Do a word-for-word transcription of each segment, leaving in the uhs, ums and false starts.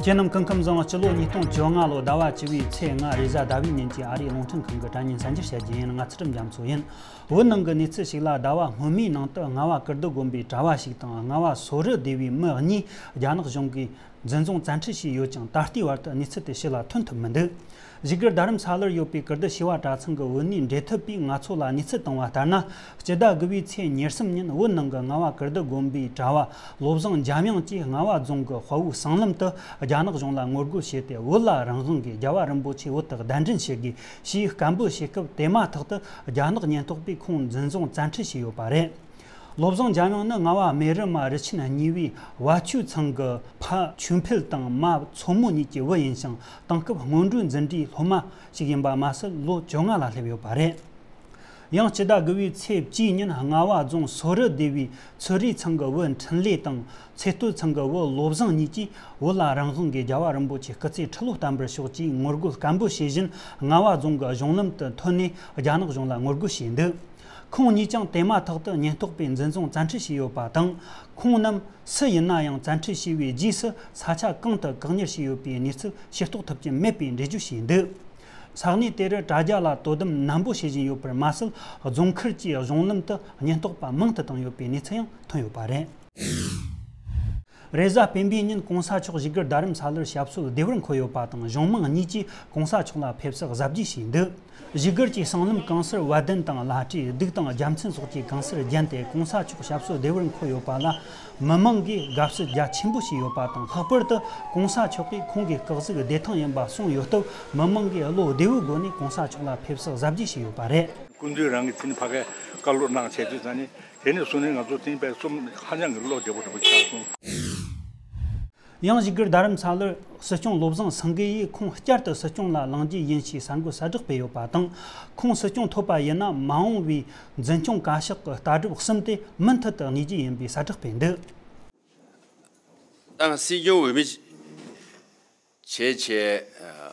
ཁྱེད་རྣམས་སྐུ་ཁམས་བཟང་། སྤྱི་ལོ་ཉིས་སྟོང་བཅོ་ལྔ་ལོ་ཟླ་བ་བཅུ་བའི་ཚེས་ལྔ་རེས་གཟའ་ཟླ་བའི་ཉིན་གྱི་ཨ་རིའི་རླུང་འཕྲིན་ཁང་གི་དྲ་བརྙན་གསར་འགྱུར་བཤད་རྒྱུ་ཡིན། ང་ཚུལ་ཁྲིམས་རྒྱ་མཚོ་ཡིན། བོད་ནང་གི་གནས་ཚུལ་ཞིག་ལ། ཟླ་བ་སྔོན་མའི་ནང་དུ་རྔ་བ་ཀིརྟི་དགོན་པའི་གྲྭ་བ་ཞིག་དང་རྔ་བ་སོ་རི་སྡེ་བའི་མི་གཉིས་རྒྱ་ནག་གཞུང་གིས་འཛིན་བཟུང་བཙན་ཁྲིད་བྱས་ཡོད་ཀྱང་། ད་ལྟའི་བར་དུ་གནས་ཚུལ་དེ་ཕྱི་ལ་ཐོན་ཐུབ་མི་འདུག་བཞུགས་སྒར་རྡ་རམ་ས་ལར་ཡོད་པའི་ཀིརྟི་བྱེས་པ་གྲྭ་ཚང་གི་བོད་གནས་འབྲེལ་མཐུད་པས་ང་ཚོ་ལ་གནས་ཚུལ་བཏང་བ་ལྟར་ན། སྤྱི་ཟླ་དགུ་བའི་ཚེས་ཉེར་གསུམ་ཉིན་བོད་ནང་གི་རྔ་བ་ཀིརྟི་དགོན་པའི་གྲྭ་བ་བློ་བཟང་འཇམ་དབྱངས་ཀྱིས་རྔ་བ་རྫོང་གི་དཔའ་བོའི་གསང་ལམ་དུ་རྒྱ་ནག་གཞུང་ལ་ངོ་རྒོལ་བྱས་ཏེ། བོད་ལ་རང་དབང་གི་རྒྱལ་བ་རིན་པོ་ཆེ་བོད་དུ་གདན་འདྲེན་བྱེད་དགོས་ཞེས་སྐད་འབོད་བྱེད་སྐབས། དེ་མ་ཐག་ཏུ་རྒྱ་ནག་ཉེན་རྟོག་པས་ཁོང་འཛིན་བཟུང་བཙན་ཁྲིད་བྱས་ཡོད་པ་རེད། བློ་བཟང་འཇམ་དབྱངས་ནི་རྔ་བ་སྨད་རི་མ་རུ་ཆེན་གཉིས་པའི་བ་ཆོས་ཚང་གི་ཕ་ཆོས་འཕེལ་དང་མ་མཚོ་མོ་གཉིས་ཀྱི་བུ་ཡིན་ཞིང་། དེང་སྐབས་སྔོན་འགྲོའི་འཛིན་གྲྭའི་སློབ་མ་ཞིག་ཡིན་པ་མ་ཟད། ལོ་བཅོ་ལྔ་ལ་སླེབས་ཡོད་པ་རེད། ཡང་སྤྱི་ཟླ་དགུ་བའི་ཚེས་བཅུའི་ཉིན་རྔ་བ་རྫོང་སོ་རི་སྡེ་བའི་ཚོ་རིའི་ཚང་གི་བུ་འཕྲིན་ལས་དང་ཚེ་སྟོད་ཚང་གི་བུ་བློ་བཟང་གཉིས་ཀྱིས་བོད་ལ་རང་དབང་གི་རྒྱལ་བ་རིན་པོ་ཆེ་སྐུ་ཚེ་ཁྲི་ལོ་བརྟན་པར་ཤོག་ཅེས་ངོ་རྒོལ་སྐད་འབོད་བྱེད་བཞིན། རྔ་བ་རྫོང་གི་གཞུང་ལམ་དུ་ཐོན་ནས་རྒྱ་ནག་གཞུང་ལ་ངོ་རྒོལ་བྱས་འདུག་ཁོང་གཉིས་ཀྱང་དེ་མ་ཐག་ཏུ་ཉེན་རྟོག་པས་འཛིན་བཟུང་བཙན་ཁྲིད་བྱས་ཡོད་པ་དང་། ཁོང་རྣམས་སུ་ཡིན་ན་ཡང་བཙན་ཁྲིད་བྱས་པའི་རྗེས་སུ་ས་ཆ་གང་དུ་བཀག་ཉར་བྱས་ཡོད་པའི་གནས་ཚུལ་ཤེས་རྟོགས་ཐུབ་ཀྱི་མེད་པའི་འགྲེལ་བརྗོད་བྱས་འདུག་ས་གནས་དེ་རུ་དྲ་རྒྱ་ལ་དོ་དམ་ནན་པོ་བྱེད་བཞིན་ཡོད་པར་མ་ཟད། རྫོང་ཁུལ་གྱི་གཞུང་ལམ་དུ་ཉེན་རྟོག་པ་མང་དུ་བཏང་ཡོད་པའི་གནས་ཚུལ་ཡང་ཐོན་ཡོད་པ་རེད། རེས་གཟའ་སྤེན་པའི་ཉིན་གོང་ས་མཆོག་བཞུགས་སྒར་རྡ་རམ་ས་ལར་ཞབས་སོར་བདེ་བར་འཁོད་ཡོད་པ་དང་། གཞུང་མང་གཉིས་ཀྱིས་གོང་ས་མཆོག་ལ་ཕེབས་བསུ་གཟབ་རྒྱས་བྱས་འདུག་བཞུགས་སྒར་གྱི་གསང་ལམ་གང་སར་བ་དན་དང་བླ་སྤྲུལ་གདུགས་དང་རྒྱལ་མཚན་སོགས་ཀྱིས་གང་སར་བརྒྱན་ཏེ། གོང་ས་མཆོག་ཞབས་སོར་བདེ་བར་འཁོད་ཡོད་པ་ལ་མི་མང་གིས་དགའ་བསུ་རྒྱ་ཆེན་པོ་བྱས་ཡོད་པ་དང་། ལྷག་པར་དུ་གོང་ས་མཆོག་གིས་ཁོང་གི་སྐུ་གཟུགས་བདེ་ཐང་ཡིན་པ་གསུངས་ཡོད་སྟབས། མི་མང་གིས་བློ་བདེ་བོའི་སྒོ་ནས་གོང་ས་མཆོག་ལ་ཕེབས་བསུ་གཟབ་རྒྱས་བྱས་ཡོད་པ་རེད། སྐུ་མདུན་རང་གིས་དེ་ནི་ཕ་གིར་བཀའ་སློབ་གནང་བྱས་དུས་ཙང་ནི། དེ་ནས་བཟུང་ནས་ང་ཚོ་དེ་ནི་དཔེ་རྩོམ་ཧ་ཅང་གི་བློ་བདེ་པོ་འདྲ་པོ་ཆགས་སོང་། ཡང་བཞུགས་སྒར་རྡ་རམ་ས་ལར་སྲིད་སྐྱོང་བློ་བཟང་སེང་གེ་ཡིས་ཁོང་བསྐྱར་དུ་སྲིད་སྐྱོང་ལ་ལངས་རྒྱུ་ཡིན་ཞེས་གསར་འགོད་གསལ་བསྒྲགས་སྤེལ་ཡོད་པ་དང་། ཁོང་སྲིད་སྐྱོང་ཐོབ་པ་ཡིན་ན། མ་འོངས་པའི་འཛིན་སྐྱོང་བཀའ་ཤག་གི་ལྟ་གྲུབ་གསུམ་དེ་མུ་མཐུད་དུ་གནས་རྒྱུ་ཡིན་པའི་གསལ་བསྒྲགས་སྤེལ་འདུག་ད་ང་སྲིད་སྐྱོང་འོས་མི་བྱས་བྱས། ཨ།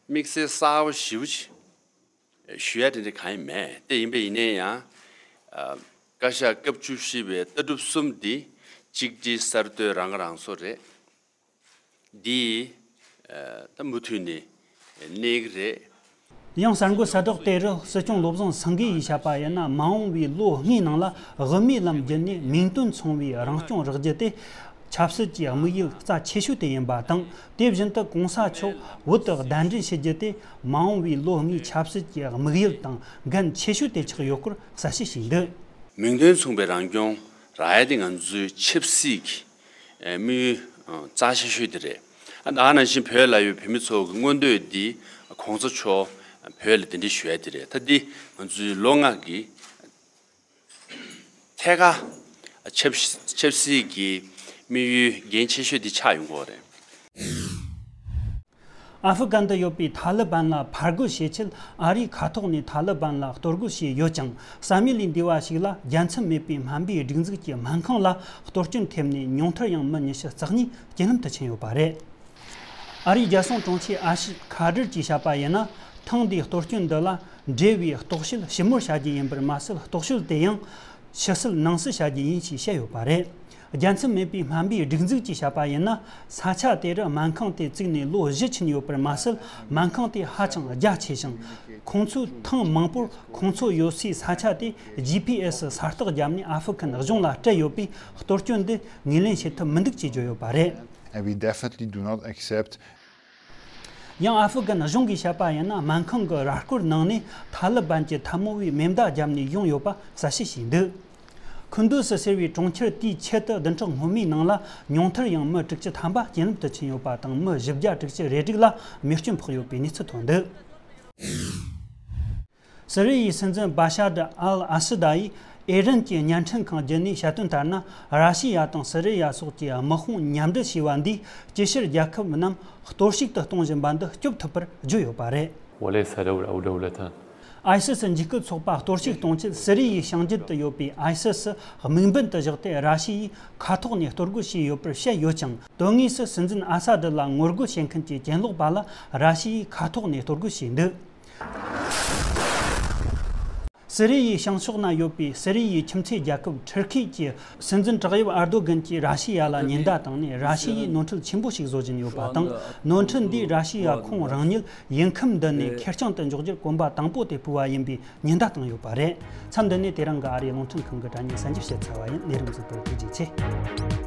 དམིགས་བསལ་གསལ་པོ་ཞེ་པོ་ཅིག་ཞུ་ཡ་དེ་འདྲ་གང་ཡང་མེད། དེ་ཡིན་པས་ཡིན་ནའི་ཡང་། ཨ། བཀའ་ཤག་སྐབས་བཅུ་བཞི་པའི་ལྟ་གྲུབ་གསུམ་འདི་གཅིག་སྒྲིལ་གསར་གཏོད་རང་ཁ་རང་གསོ་རེད། འདི། ཨ། ད་མུ་མཐུད་ནས་གནས་ཀྱི་རེད། ཡང་གསར་འགོད་གསལ་བསྒྲགས་དེ་རུ་སྲིད་སྐྱོང་བློ་བཟང་སེང་གེ་ཡིས་བཤད་པ་ཡིན་ན། མ་འོངས་པའི་ལོ་ལྔའི་ནང་ལ་དབུ་མའི་ལམ་བརྒྱུད་ནས་མིང་དོན་མཚུངས་པའི་རང་སྐྱོང་རག་རྒྱུ་དེ་ཆབ་སྲིད་ཀྱི་དམིགས་ཡུལ་རྩ་ཆེ་ཤོས་དེ་ཡིན་པ་དང་། དེ་བཞིན་དུ་གོང་ས་མཆོག་བོད་དུ་གདན་འདྲེན་བྱེད་རྒྱུ་དེ་མ་འོངས་པའི་ལོ་ལྔའི་ཆབ་སྲིད་ཀྱི་དམིགས་ཡུལ་དང་འགན་ཆེ་ཤོས་དེ་ཆགས་ཡོད་སྐོར་གསལ་བཤད་བྱས་འདུག་མིང་དོན་མཚུངས་པའི་རང་སྐྱོང་རག་ཡ་དེ་ང་ཚོའི་ཆབ་སྲིད་ཀྱི་དམིགས་ཡུལ་རྩ་ཆེ་ཤོས་དེ་རེད། ཨ། ད་ག་ནང་བཞིན་བོད་ལ་ཡོད་བོད་མི་ཚོ་གི་མངོན་འདོད་འདི་གོང་ས་མཆོག་བོད་ལ་གདན་འདྲེན་ཞུ་ཡ་དེ་རེད། ད་འདི་ང་ཚོའི་ལོ་ལྔ་གི་ཐད་ཀར་ཆབ་ཆབ་སྲིད་ཀྱི་དམིགས་ཡུལ་འགན་ཆེ་ཤོས་འདི་ཆགས་ཡོང་གི་ཡོད་རེད། ཨ་ཧྥུ་གན་དུ་ཡོད་པའི་ཐ་ལི་བན་ལ་ཕར་རྒོལ་བྱེད་ཆེད་ཨ་རིས་མཁའ་ཐོག་ནས་ཐ་ལི་བན་ལ་གཏོར་རྒོལ་བྱས་ཡོད་ཀྱང་། བསམ་ཡུལ་ལས་འདས་པ་ཞིག་ལ་རྒྱལ་མཚམས་མེད་པའི་སྨན་པའི་སྒྲིག་འཛུགས་ཀྱི་སྨན་ཁང་ལ་གཏོར་སྐྱོན་ཐེབས་ནས་ཉུང་མཐར་ཡང་མི་ཉི་ཤུ་རྩ་གཉིས་རྐྱེན་ལམ་དུ་ཕྱིན་ཡོད་པ་རེད། ཨ་རིའི་རྒྱལ་སྲུང་དྲུང་ཆེ་ཨ་ཤི་ཁ་ཌར་གྱིས་བཤད་པ་ཡིན་ན། ཐེངས་འདིའི་གཏོར་སྐྱོན་འདི་ལ་འབྲེལ་བའི་རྟོག་དཔྱོད་ཞིབ་མོར་བྱ་རྒྱུ་ཡིན་པར་མ་ཟད། རྟོག་དཔྱོད་དེ་ཡང་ཕྱི་བསལ་ནང་བསལ་བྱ་རྒྱུ་ཡིན་ཞེས་བཤད་ཡོད་པ་རེད། རྒྱལ་མཚམས་མེད་པའི་སྨན་པའི་སྒྲིག་འཛུགས་ཀྱིས་བཤད་པ་ཡིན་ན། ས་ཆ་དེ་རུ་སྨན་ཁང་དེ་བཙུགས་ནས་ལོ་བཞི་ཕྱིན་ཡོད་པར་མ་ཟད། སྨན་ཁང་དེ་ཧ་ཅང་རྒྱ་ཆེ་ཞིང་། ཁོང་ཚོས་ཐེངས་མང་པོར་ཁོང་ཚོ་ཡོད་སའི་ས་ཆ་དེ་ཇི་ཕི་ཨེ་སི་གསལ་བརྟག་བརྒྱབ་ནས་ཨ་ཧྥུ་གན་གཞུང་ལ་སྤྲད་ཡོད་པས། གཏོར་སྐྱོན་འདི་ངོས་ལེན་བྱེད་ཐུབ་མི་འདུག་ཅེས་བརྗོད་ཡོད་པ་རེད། And we definitely do not accept. ཡང་ཨ་ཧྥུ་གན་གཞུང་གིས་བཤད་པ་ཡིན་ན། སྨན་ཁང་གི་ར་སྐོར་ནང་ནས་ཐ་ལི་བན་གྱི་འཐབ་མོ་བས་མེ་མདའ་བརྒྱབ་ནས་བྱུང་ཡོད་པ་གསལ་བཤད་བྱས་འདུག་ཁུན་ཏུ་སི་ཟེར་བའི་གྲོང་ཁྱེར་དེའི་ཆེད་དུ་བདུན་ཕྲག་སྔོན་མའི་ནང་ལ་ཉུང་མཐར་ཡང་མི་དྲུག་ཅུ་ཐམ་པ་རྐྱེན་ལམ་དུ་ཕྱིན་ཡོད་པ་དང་། མི་བཞི་བརྒྱ་དྲུག་ཅུ་རེ་དྲུག་ལ་རྨས་སྐྱོན་ཕོག་ཡོད་པའི་གནས་ཚུལ་ཐོན་འདུག་སི་རི་ཡའི་སྲིད་འཛིན་བ་ཤར་ཨལ་ཨ་སི་ད་ཡིས་ཨེ་རན་གྱི་བརྙན་འཕྲིན་ཁང་བརྒྱུད་ནས་བཤད་དོན་ལྟར་ན། ར་ཤི་ཡ་དང་སི་རི་ཡ་སོགས་ཀྱི་དམག་དཔུང་མཉམ་འབྲེལ་བྱས་པ་འདིས་ཅི་ཕྱིར་རྒྱལ་ཁབ་རྣམས་གཏོར་བཤིག་ཏུ་གཏོང་བཞིན་པ་འདི་སྐྱོབ་ཐུབ་པར་བརྗོད་ཡོད་པ་རེད། وليس دولة، دولة. ཨའི་སི་སི་འཇིགས་སྐུལ་ཚོགས་པ་གཏོར་བཤིག་གཏོང་ཆེད་སི་རི་ཡའི་བྱང་རྒྱུད་དུ་ཡོད་པའི་ཨའི་སི་སི་དམིགས་འབེན་དུ་བཞག་སྟེ། ར་ཤི་ཡས་མཁའ་ཐོག་ནས་གཏོར་རྒོལ་བྱས་ཡོད་པར་བཤད་ཡོད་ཀྱང་། དོན་དངོས་སུ་སྲིད་འཛིན་ཨ་ས་ཏི་ལ་ངོ་རྒོལ་བྱེད་མཁན་གྱི་གྱེན་ལོག་པ་ལ་ར་ཤི་ཡས་མཁའ་ཐོག་ནས་གཏོར་རྒོལ་བྱས་འདུག་སི་རི་ཡའི་བྱང་ཕྱོགས་ན་ཡོད་པའི་སི་རི་ཡའི་ཁྱིམ་མཚེས་རྒྱལ་ཁབ་ཊར་ཁི་གྱི་སྲིད་འཛིན་ཏྲག་ཡིབ་ཨར་རྡོ་གན་གྱིས་ར་ཤི་ཡ་ལ་ཉེན་བརྡ་བཏང་ནས། ར་ཤི་ཡས་ནོར་འཁྲུལ་ཆེན་པོ་ཞིག་བཟོ་བཞིན་ཡོད་པ་དང་། ནོར་འཁྲུལ་འདིས་ར་ཤི་ཡ་ཁོང་རང་ཉིད་ཡུལ་ཁམས་འདི་ནས་ཁེར་རྐྱང་དུ་འཇོག་རྒྱུར་གོམ་པ་དང་པོ་དེ་སྤོས་པ་ཡིན་པའི་ཉེན་བརྡ་བཏང་ཡོད་པ་རེད། མཚམས་འདི་ནས་དེ་རིང་གི་ཨ་རིའི་རླུང་འཕྲིན་ཁང་གི་དྲ་བརྙན་གསན་རྒྱུ་བྱས་ཚར་བ་ཡིན། ལས་རིམ་གཟིགས་པར་ཐུགས་རྗེ་ཆེ།